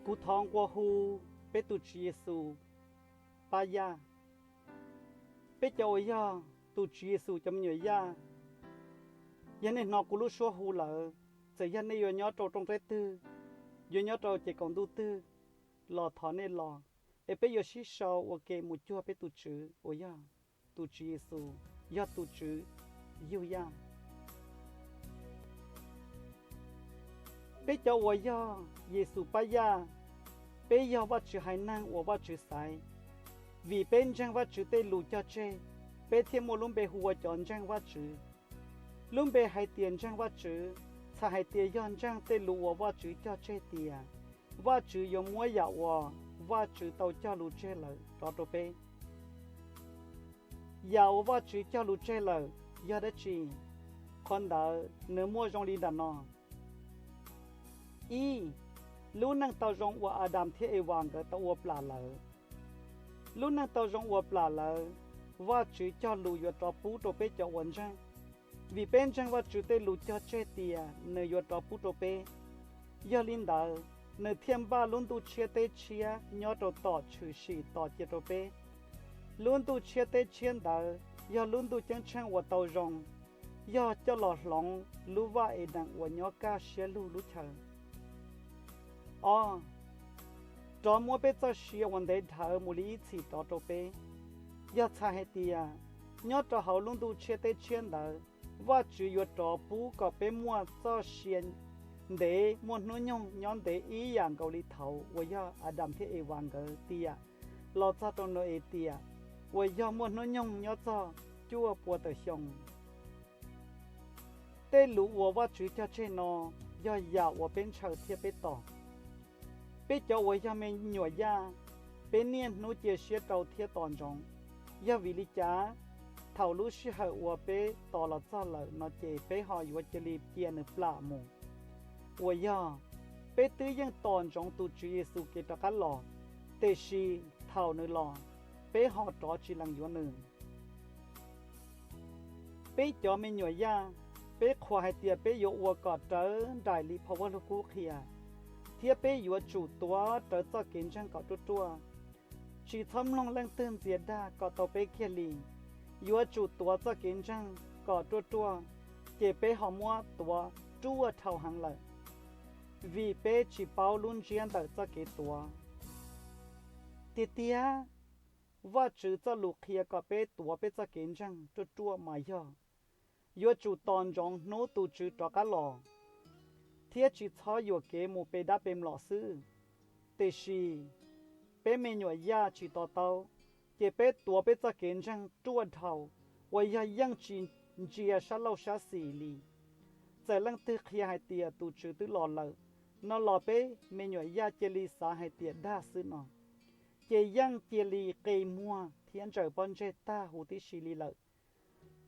Kuv thov nqua hu peb tus Tswv Yexus pab yaj. Peb cov uas yog tus Tswv Yexus cov me nyuam yaj, yog nej hnov kuv lub suab hu lawm, txawm yog nej yuav nyob rau rooj teb twg, yuav nyob rau ces kaum ntuj twg, los thov nej los, es peb yuav sib sau ua ke mus cuag peb tus Tswv uas yog tus Tswv Yexus, yog tus Tswv yug yaj. Peb cov uas yog Yexus pab yaj, peb yog Vajtswv haiv neeg uas Vajtswv xaiv. Vim peb ntseeg Vajtswv tej lus cog tseg, peb thiaj muaj lub npe hu ua cov ntseeg Vajtswv. Lub npe hais tias ntseeg Vajtswv txhais hais tias yog ntseeg tej lus uas Vajtswv cog tseg tias Vajtswv yuav muab yam uas Vajtswv tau cog lus tseg lawm rov rau peb. Yam uas Vajtswv cog lus tseg lawm yog dab tsi? Qhov ntawd nws muaj zoo li nram no. Ib, lub neej tau zoo uas Adas thiab Evas nkawd tau ua plam lawm. Lub neej tau zoo uas plam lawm, Vajtswv cog lus yuav rov pub rau peb cov uas ntseeg, vim peb ntseeg Vajtswv tej lus cog tseg tias nws yuav rov pub rau peb. Yog li ntawd, nws thiaj npaj lub ntuj tshiab teb tshiab nyob rau tom tshwm sim tos cia rau peb. Lub ntuj tshiab teb tshiab ntawd yog lub ntuj ceeb tsheej uas tau zoo, yog coj los hloov lub vaj Edees uas nyob kaj siab lug lub chaw. Ob, rov muab peb txoj sia uas ntev dhawv mus li ib txhis rov rau peb. Yog txhais hais tias, nyob rau hauv lub ntuj tshiab teb tshiab ntawd, Vajtswv yuav rov pub kom peb muaj txoj sia ntev, muaj hnub nyoog nyob ntev ib yam nkaus li thaud uas yog Adas thiab Evas nkawd tiam, los txog rau Nau-es tiam, uas yog muaj hnub nyoog nyob txog cuaj pua tawm xyoo. Tej lus uas Vajtswv cog tseg no yog yam uas peb ntshaw thiab peb tos. Peb cov uas yog me nyuam yaj, peb niaj hnub cia siab rau thiab tos ntsoov. Yog vim li cas? Thaum lub sij hawm uas peb tos los txog lawm no ces peb ho yuav cia li cia nws plam mus. Uas yog, peb twb yeej tos ntsoov tus Tswv Yexus kev rov qab los, tiam sis thaum nws los, peb ho rov tsis lees yuav nws. Peb cov me nyuam yaj, peb qhuas hais tias peb yuav ua kom raws nraim li phau Vajluskub qhia, thiab peb yuav tsum tuav rawv txoj kev ntseeg kom ruaj ruaj, tsis txhob mloog leej twg ntxias dag kom tau peb kiag li. Yuav tsum tuav txoj kev ntseeg kom ruaj ruaj, ces peb ho muab tuav ruaj dhau heev lawm, vim peb tsis paub lub ntsiab ntawm txoj kev tuav. Tiag tiag, Vajtswv txoj lus qhia kom peb tuav peb txoj kev ntseeg ruaj ruaj mas yog, yuav tsum tos ntsoov hnub tus Tswv rov qab los, thiab tsis txhob yuam kev mus pe dab pe mlom xwb. Tiam sis, peb me nyuam yaj tsis to taub, ces peb tuav peb txoj kev ntseeg ruaj dhau, uas yog yeej tsis ntsia sab laug sab xis li. Txawm leej twg qhia hais tias tus Tswv twb los lawm no los peb me nyuam yaj cia li xav hais tias dag xwb no, ces yeej cia li qe muag thiab ntsaws pob ntseg tag huv tib si li lawm.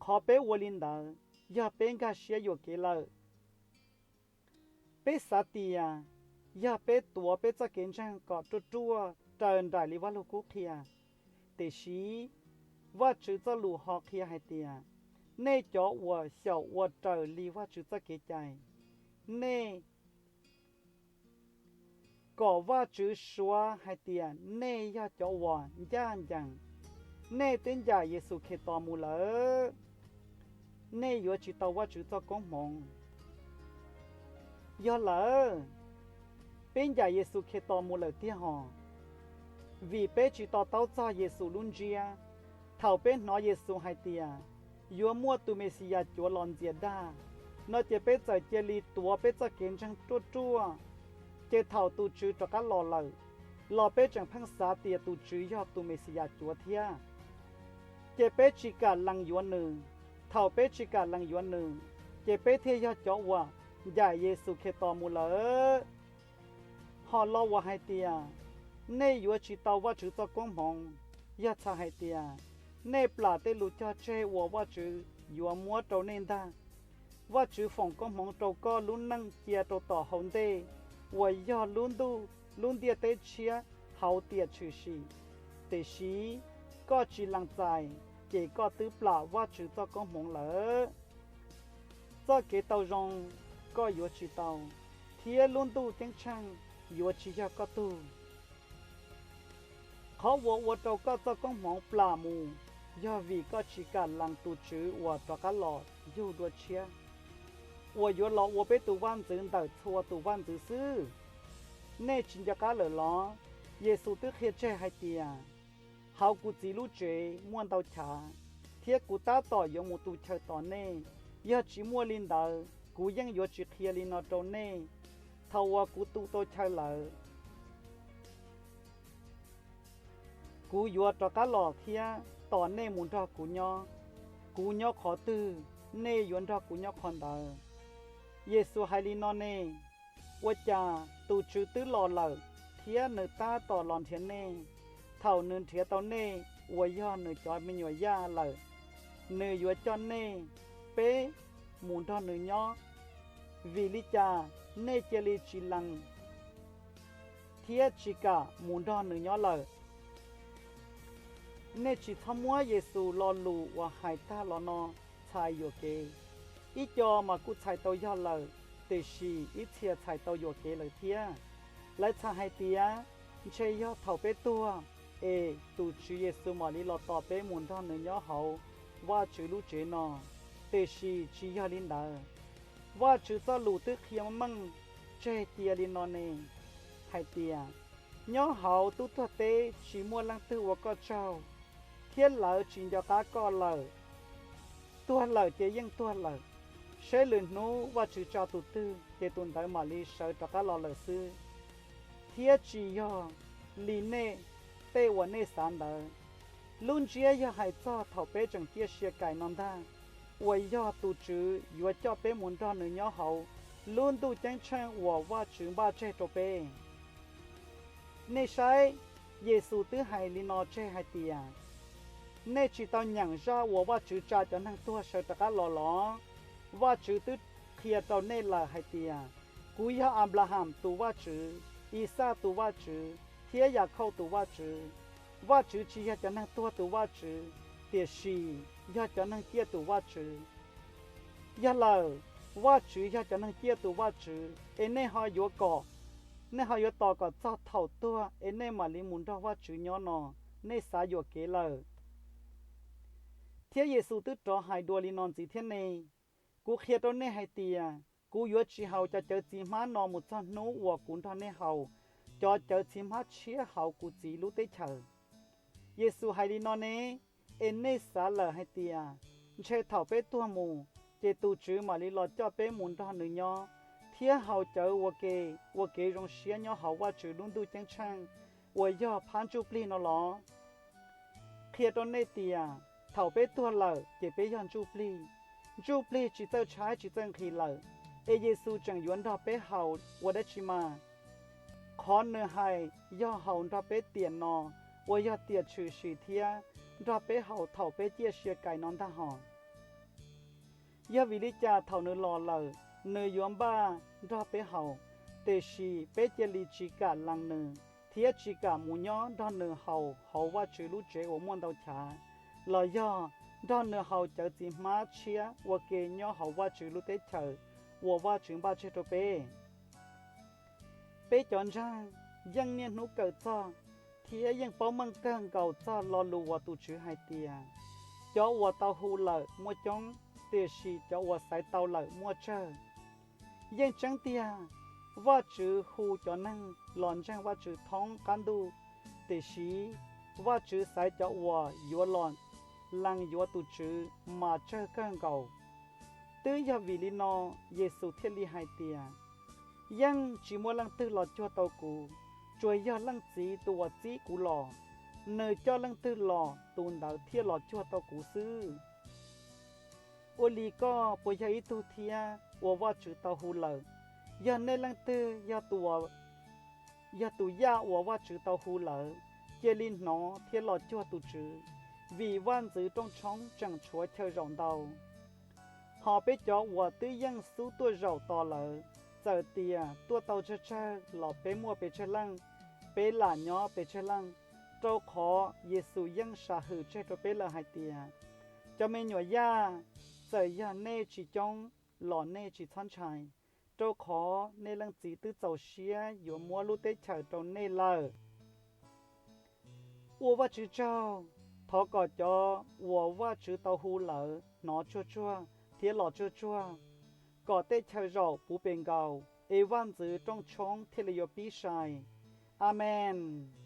Qhov peb ua li ntawd yog peb nkag siab yuam kev lawm. Peb xav tias, yog peb tuav peb txoj kev ntseeg kom ruaj ruaj raws nraim li Vajluskub qhia, tiam sis Vajtswv txoj lus ho qhia hais tias, nej cov uas xyaum ua raws li Vajtswv txoj kev cai, nej kom Vajtswv suav hais tias nej yog cov uas ncaj ncees, nej twb ncaim Yexus Khetos mus lawm, nej yuav tsis tau Vajtswv txoj koob hmoov. Yog lawm, peb ncaim Yexus Khetos mus lawm tiag hos, vim peb tsis to taub txog Yexus lub ntsiab. Thaum peb hnov Yexus hais tias yuav muaj tus Mexiyas cuav los ntxias dag no ces peb txawm cia li tuav peb txoj kev ntseeg ruaj ruaj, ces thaum tus Tswv rov qab los lawm, los peb tseem pheej xav tias tus Tswv yog tus Mexiyas cuav thiab, ces peb tsis kam lees yuav nws. Thaum peb tsis kam lees yuav nws, ces peb thiaj yog cov uas ncaim Yexus Khetos mus lawm. Ho lo uas hais tias, nej yuav tsis tau Vajtswv txoj koob hmoov, yog txhais hais tias, nej plam tej lus cog tseg uas Vajtswv yuav muab rau nej ntag. Vajtswv foom koob hmoov rau koj lub neej cia rau tom hauv ntej, uas yog lub ntuj lub ntiaj teb tshiab hauv tiam tshwm sim, tiam sis koj tsis lees txais, ces koj twb plam Vajtswv txoj koob hmoov lawm. Txoj kev tau zoo koj yuav tsis tau, thiab lub ntuj ceeb tsheej yuav tsis yog koj tug. Qhov uas ua rau koj txoj koob hmoov plam mus yog vim koj tsis kam lees tus Tswv uas rov qab los yug dua tshiab, uas yuav los ua peb tus vaj ntxwv ntawm txhua tus vaj ntxwv xwb. Nej tsis nco qab lawm los? Yexus twb qhia tseg hais tias, hauv kuv Txiv lub tsev muaj ntau chav, thiab kuv tab tom yuav mus tu chaw tos nej. Yog tsis muaj li ntawd, kuv yeej yuav tsis qhia li no rau nej. Thaum uas kuv tu tau chaw lawm, kuv yuav rov qab los thiab tos nej mus nrog kuv nyob. Kuv nyob qhov twg, nej yuav nrog kuv nyob qhov ntawd. Yexus hais li no ne, ua cas tus Tswv twb los lawm thiab nws tab tom los nrhiav nej? Thaum nws nrhiav tau nej uas yog nws cov me nyuam yaj lawm, nws yuav coj nej, peb, mus nrog nws nyob. Vim li cas nej cia li tsis lees thiab tsis kam mus nrog nws nyob lawm? Nej tsis txhob muab Yexus lo lus uas hais tag los no txhais yuam kev. Ib co mas kuj txhais tau yog lawm, tiam sis ib txhia txhais tau yuam kev lawm thiab. Lawv txhais hais tias, ntshe yog thaum peb tuag es tus Tswv Yexus mam li los tos peb mus nrog nws nyob hauv Vajtswv lub tsev no. Tiam sis tsis yog li ntawd. Vajtswv txoj lus twb qhia meej tseg cia li no ne, hais tias, nyob hauv tub tuag teb tsis muaj leej twg ua koj tsaug, thiab lawv tsis nco qab koj lawm. Tuag lawm ces yeej tuag lawm, seb lwm hnub Vajtswv tsa tus twg ces tus ntawd mam li sawv rov qab los lawm xwb. Thiab tsis yog li nej tej uas nej xav ntawd. Lub ntsiab yog hais txog thaum peb tseem ciaj sia cais no ntag, uas yog tus Tswv yuav coj peb mus nrog nws nyob hauv lub ntuj ceeb tsheej uas Vajtswv npaj tseg rau peb. Nej saib, Yexus twb hais li no tseg hais tias, nej tsis tau nyeem zaj uas Vajtswv tsa cov neeg tuag sawv rov qab los los? Vajtswv twb qhia rau nej lawm hais tias, kuv yog Anplaham tus Vajtswv, Ixaj tus Vajtswv, thiab Yakhauj tus Vajtswv. Vajtswv tsis yog cov neeg tuag tus Vajtswv, tiam sis yog cov neeg ciaj tus Vajtswv. Yog lawm, Vajtswv yog cov neeg ciaj tus Vajtswv, es nej ho yuav kom, nej ho yuav tos kom txog thaum tuag es nej mam li mus nrog Vajtswv nyob no, nej xav yuam kev lawm. Thiab Yexus twb rov hais dua li no ntxiv thiab ne, kuv qhia rau nej hais tias, kuv yuav tsis haus cov cawv txiv hmab no mus txog hnub uas kuv nrog nej haus cov cawv txiv hmab tshiab hauv kuv Txiv lub teb chaws. Yexus hais li no ne, es nej xav lawm hais tias, ntshe thaum peb tuag mus, ces tus Tswv mam li los coj peb mus nrog nws nyob, thiab haus cawv ua ke, ua kev zoo siab nyob hauv Vajtswv lub ntuj ceeb tsheej uas yog phab ntsuj plig no los? Qhia rau nej tias, thaum peb tuag lawm ces peb yog ntsuj plig. Ntsuj plig tsis txawj tshaib tsis txawj nqhis lawm, es Yexus tseem yuav nrog peb haus ua dab tsi mas? Qhov nws hais yog haus nrog peb tiam no, uas yog tiam tshwm sim thiab nrog peb haus thaum peb ciaj sia cais no ntag hos. Yog vim li cas thaum nws los lawm, nws yuav npaj nrog peb haus, tiam sis peb cia li tsis kam lees nws thiab tsis kam mus nyob nrog nws haus hauv Vajtswv lub tsev uas muaj ntau chav, los yog nrog nws haus cawv txiv hmab tshiab ua ke nyob hauv Vajtswv lub teb chaws uas Vajtswv npaj tseg rau peb. Peb cov ntseeg yeej niaj hnub kawm txog thiab yeej paub meej kawg nkaus txog lo lus uas tus Tswv hais tias, cov uas tau hu lawm muaj coob, tiam sis cov uas xaiv tau lawm muaj tsawg. Yeej tseeb tiag, Vajtswv hu cov neeg los ntseeg Vajtswv thoob qab ntuj, tiam sis Vajtswv xaiv cov uas yuav los lees yuav tus Tswv mas tsawg kawg nkaus. Twb yog vim li no, Yexus thiaj li hais tias, yeej tsis muaj leej twg los cuag tau kuv, tsuas yog Leej Txiv tus uas txib kuv los, nws coj leej twg los tus ntawd thiaj los cuag tau kuv xwb. Ua li koj puas yog ib tug thiab uas Vajtswv tau hu lawm? Yog nej leej twg yog tus, yog tus yaj uas Vajtswv tau hu lawm, cia li hnov thiab los cuag tus Tswv, vim vaj ntxwv rooj tshoob tseem tshuav chaw zaum ntau. Hos peb cov uas twb yeej xub tuaj zaum tos lawm, txawm tias tuaj tau tsawg tsawg los peb muaj pes tsawg leej, peb lam nyob pes tsawg leej, rau qhov Yexus yeej sam hwm tseg rau peb lawm hais tias, cov me nyuam yaj, txawm yog nej tsis coob los nej tsis txhob ntshai, rau qhov nej Leej Txiv twb txaus siab yuav muab lub teb chaws rau nej lawm. Ua Vajtswv tsaug! Thov kom cov uas Vajtswv tau hu lawm hnov tsuag tsuag thiab los tsuag tsuag, kom tej chaw zaum puv pes nkaus es vaj ntxwv rooj tshoob thiaj li yuav pib sai. Amees.